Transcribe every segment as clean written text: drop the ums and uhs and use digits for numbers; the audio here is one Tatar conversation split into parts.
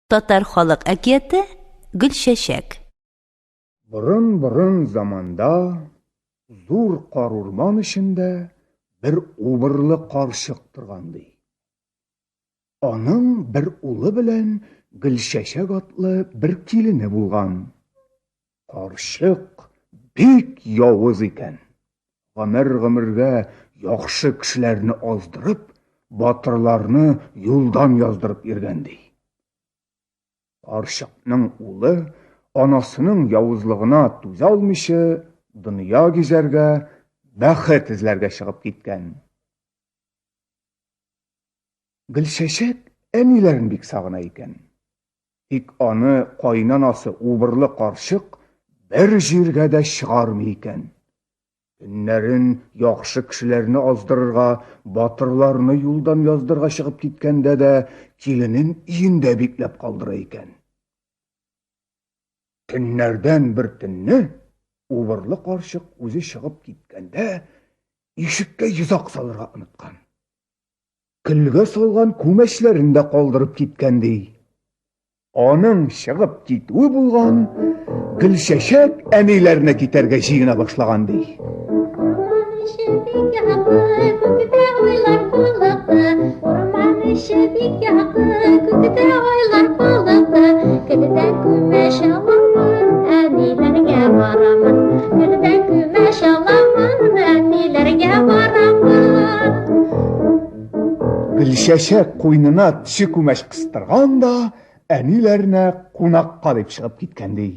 Татар халык әкияте Гөлчәчәк. Борын-борын заманда зур карурман эчендә бер убырлы карчык торган ди. Аның бер улы белән Гөлчәчәк атлы бер килене булган. Карчык бик явыз икән. Гомер-гомергә яхшы кешеләрне аздырып, батырларны юлдан яздырып йөргән ди. Карчыкның улы анасының явызлыгына түзә алмыйча, дөнья гизәргә, бәхет эзләргә чыгып киткән. Гөлчәчәк әниләрен бик сагына икән. Тик аны кайнанасы убырлы карчык бер җиргә дә чыгармый икән. Төннәрен яхшы кешеләрне аздырырга, батырларны юлдан яздырырга чыгып киткәндә дә киленен өендә бикләп калдыра икән. Көннәрдән бер төнне убырлы карчык үзе чыгып киткәндә ишеккә йозак салырга оныткан. Көлгә салган күмәчләрен дә калдырып киткән ди. Аның чыгып китүе булган, Гөлчәчәк әниләренә китәргә җыена башлаган ди. Урман эче бик якты, күктә айлар калыкты. Урман эче бик якты, күктә айлар калыкты. Көлдән күмәч аламын, әниләргә барамын. Көлдән күмәч аламын, әниләргә барамын. Гөлчәчәк куйнына төче күмәч кыстырган да, әниләренә кунакка дип чыгып киткән ди.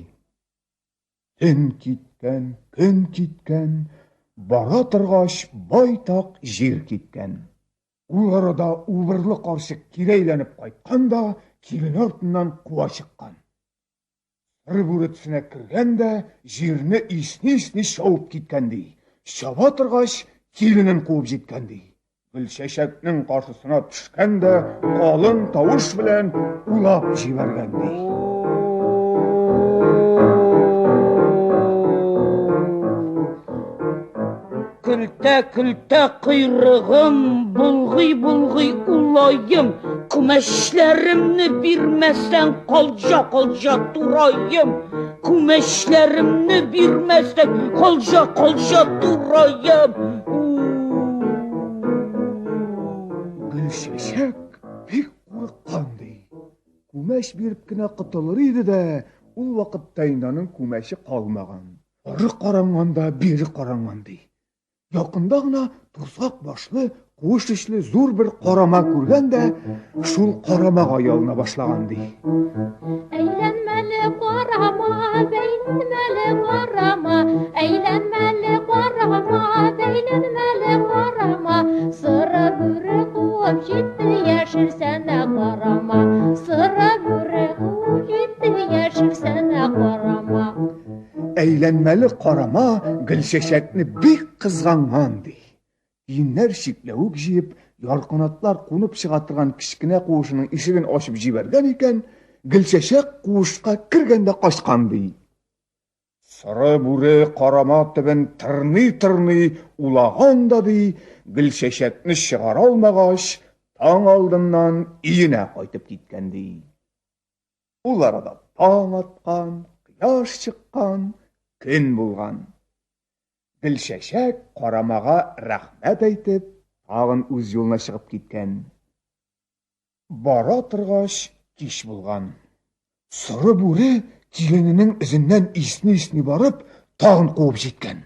Төн киткән, көн киткән, бара торгач байтак җир киткән. Ул арада убырлы карчык кире әйләнеп кайткан да, килен артыннан куа чыккан. Сары бүре төсенә кергән дә җирне исни-исни чабып киткән ди. Чаба торгач, киленен куып җиткән ди. Гөлчәчәкнең каршысына төшкән дә калын тавыш белән улап җибәргән ди. Көлтә-көлтә койрыгым, болгый-болгый улаем, күмәчләремне бирмәсәң, калҗа-калҗа тураем. Күмәчләремне бирмәсәң, калҗа-калҗа тураем. Гөлчәчәк бик курыккан ди. Күмәч биреп кенә котылыр иде дә, ул вакытта инде аның күмәче калмаган. Ары каранган да, бире каранган ди. Якында гына тузгак башлы, куыш эчле зур бер карама күргән дә, шул карамага ялына башлаган ди. Әйләнмәле карама, бәйләнмәле карама, әйләнмәле карама, бәйләнмәле карама, соры бүре куып җитте, яшерсәнә карама, соры бүре куып җитте, яшерсәнә карама. Әйләнмәле карама Гөлчәчәкне бик кызганган, ди. Тиеннәр чикләвек җыеп, ярканатлар кунып чыга торган кечкенә куышының ишеген ачып җибәргән икән, Гөлчәчәк куышка кергән дә качкан, ди. Соры бүре карама төбен тырный-тырный улаган да, ди, Гөлчәчәкне чыгара алмагач, таң алдыннан өенә кайтып киткән, ди. Ул арада таң аткан, кояш чыккан, көн булган. Гөлчәчәк карамага рәхмәт әйтеп, тагын үз юлына чыгып киткән. Бара торгач, кич булган. Соры бүре килененең эзеннән исни-исни барып, тагын куып җиткән.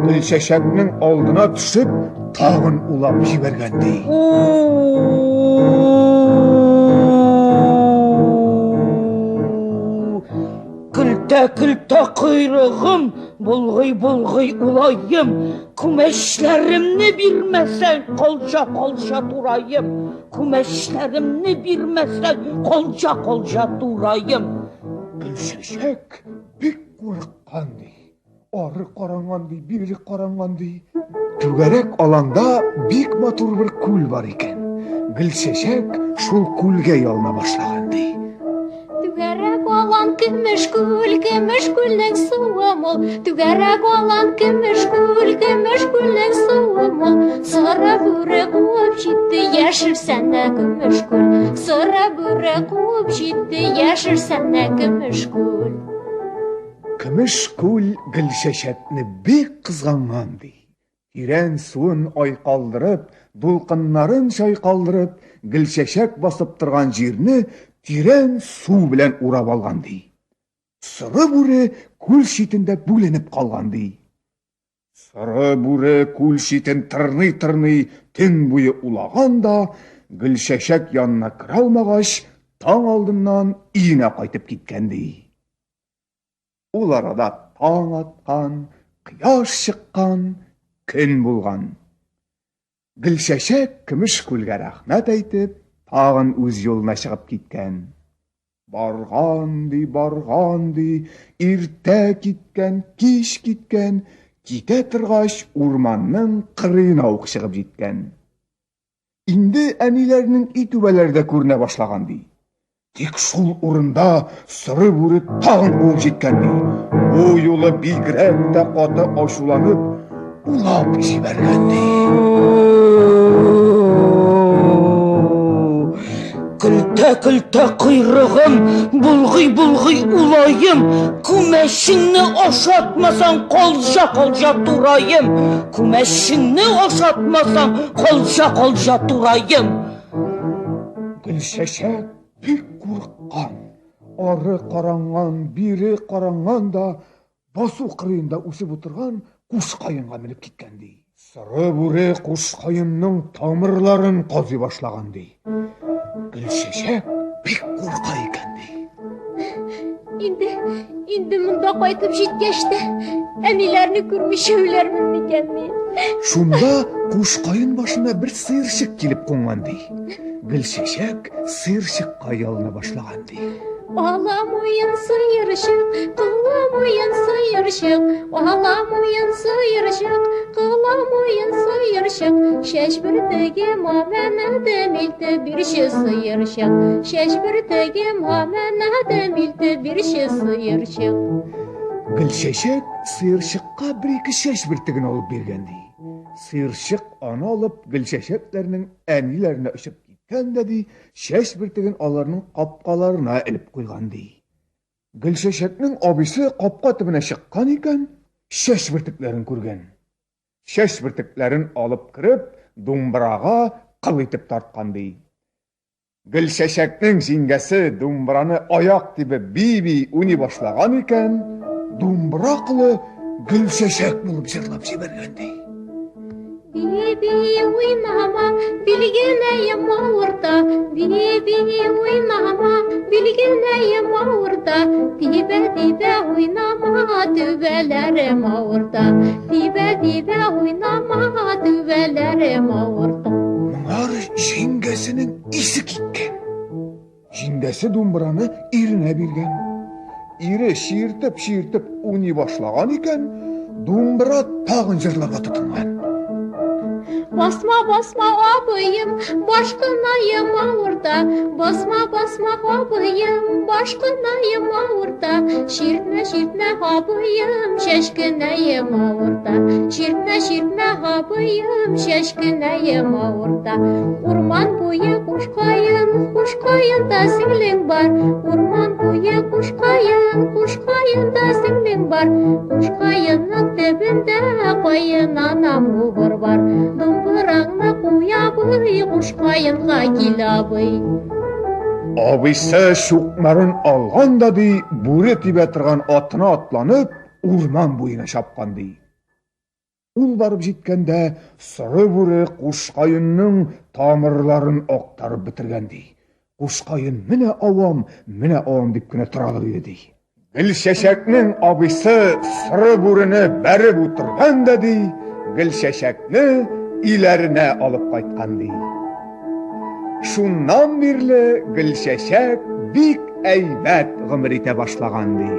Гөлчәчәкнең алдына төшеп, тагын улап җибәргән ди. Көлтә-көлтә койрыгым, болгый-болгый улаем, күмәчләремне бирмәсәң, калҗа-калҗа тураем, күмәчләремне бирмәсәң, калҗа-калҗа тураем. Гөлчәчәк бик курыккан ди. Ары каранган ди, бире каранган ди. Түгәрәк аланда бик матур бер күл бар икән. Гөлчәчәк шул күлгә ялына башлаган ди. Түгәрәк алан. Көмеш күл, көмеш күлнең суы мул. Түгәрәк алан көмеш күл, көмеш күлнең суы мул. Соры бүре куып җитте, яшерсәнә көмеш күл. Соры бүре куып җитте, яшерсәнә көмеш күл. Көмеш күл Гөлчәчәкне бик кызганган, ди. Тирән суын айкалдырып, дулкыннарын чайкалдырып, Гөлчәчәк басып торган җирне тирән су белән урап алган, ди. Соры бүре күл читендә бүленеп калган, ди. Соры бүре күл читен тырный-тырный төн буе улаган да, Гөлчәчәк янына керә алмагач, таң алдыннан өенә кайтып киткән, ди. Ул арада таң аткан, кояш чыккан, көн булган. Гөлчәчәк көмеш күлгә рәхмәт әйтеп, тагын үз юлына чыгып киткән. Барган ди, барган ди, иртә киткән, кич киткән, китә торгач, урманның кырыена ук чыгып җиткән. Инде әниләренең өй түбәләре дә күренә башлаган ди. Тик шул урында соры бүре тагын куып җиткән ди. Бу юлы бигрәк тә каты ачуланып, улап җибәргән ди. Көлтә-көлтә койрыгым, булгый-булгый улаем, күмәчеңне ашатмасаң, калҗа-калҗа тураем, күмәчеңне ашатмасаң, калҗа-калҗа тураем. Гөлчәчәк бик курыккан. Ары каранган, бире каранган да басу кырыенда үсеп утырган куш каенга менеп киткән ди. Соры бүре куш каенның тамырларын казый башлаган ди. Гөлчәчәк бик курка икән ди. Инде, инде монда кайтып җиткәч тә, әниләрне күрмичә үләрмен микән мин? Шунда куш каен башына бер сыерчык килеп кунган ди. Гөлчәчәк сыерчыкка ялына башлаган ди. Ала муен сыерчык, кыла муен сыерчык, ала муен сыерчык, кыла муен сыерчык, чәч бөртеге мәнәдем илтеп бирче сыерчык, чәч бөртеге мәнәдем илтеп бирче сыерчык. Гөлчәчәк сыерчыкка бер-ике чәч бөртеген алып биргән ди. Сыерчык аны алып Гөлчәчәкләрнең әниләренә очып киткән дә ди, чәч бөртеген аларның капкаларына элеп куйган ди. Гөлчәчәкнең абыйсы капка төбенә чыккан икән, чәч бөртекләрен күргән. Чәч бөртекләрен алып кереп, думбрага кыл итеп тарткан ди. Гөлчәчәкнең җиңгәсе думбраны аяк тибеп би-би уйный башлаган икән, думбра кылы Гөлчәчәк булып җырлап җибәргән ди. Би-би уйнама, билгенәем авырта, би-би уйнама, билгенәем авырта, тибә-тибә уйнама, түбәләрем авырта, тибә-тибә уйнама, түбәләрем авырта. Моңар җиңгәсенең исе киткән. Җиңгәсе думбраны иренә биргән. Ире чиертеп-чиертеп уйный башлаган икән, думбра тагын җырларга тотынган. Басма, басма, абыем, башкынаем авырта. Басма, басма, абыем, башкынаем авырта. Чиртмә, чиртмә, абыем, чәчкенәем авырта. Чиртмә, чиртмә, абыем, чәчкенәем авырта. Урман буе кушкаен, кушкаенда сеңлең бар. Урман буе кушкаен, кушкаенда сеңлең бар. Кушкаенның төбендә каенанам убыр бар. Думбыраңны куй, абый, кушкаенга кил, абый. Абыйсы чукмарын алган да ди, бүре тибә торган атына атланып, урман буена чапкан ди. Ул барып җиткәндә, соры бүре кушкаенның тамырларын актарып бетергән ди. Кушкаен менә авам, менә авам дип кенә торалар иде ди. Гөлчәчәкнең абыйсы соры бүрене бәреп утырган да ди, Гөлчәчәкне өйләренә алып кайткан ди. Шуннан бирле Гөлчәчәк бик әйбәт гомер итә башлаган ди.